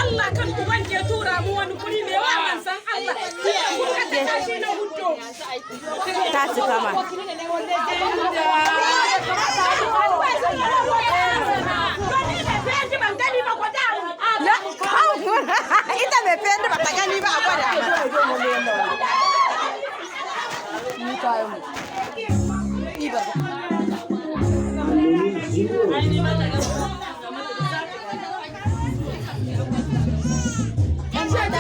Allah kan uban ke tura mu wani kuri mai wa manzan Allah. Kuka ta tashi na hudo. Ta cika ma. Ita mai fendi ba ta gani ba a gwada. Zero.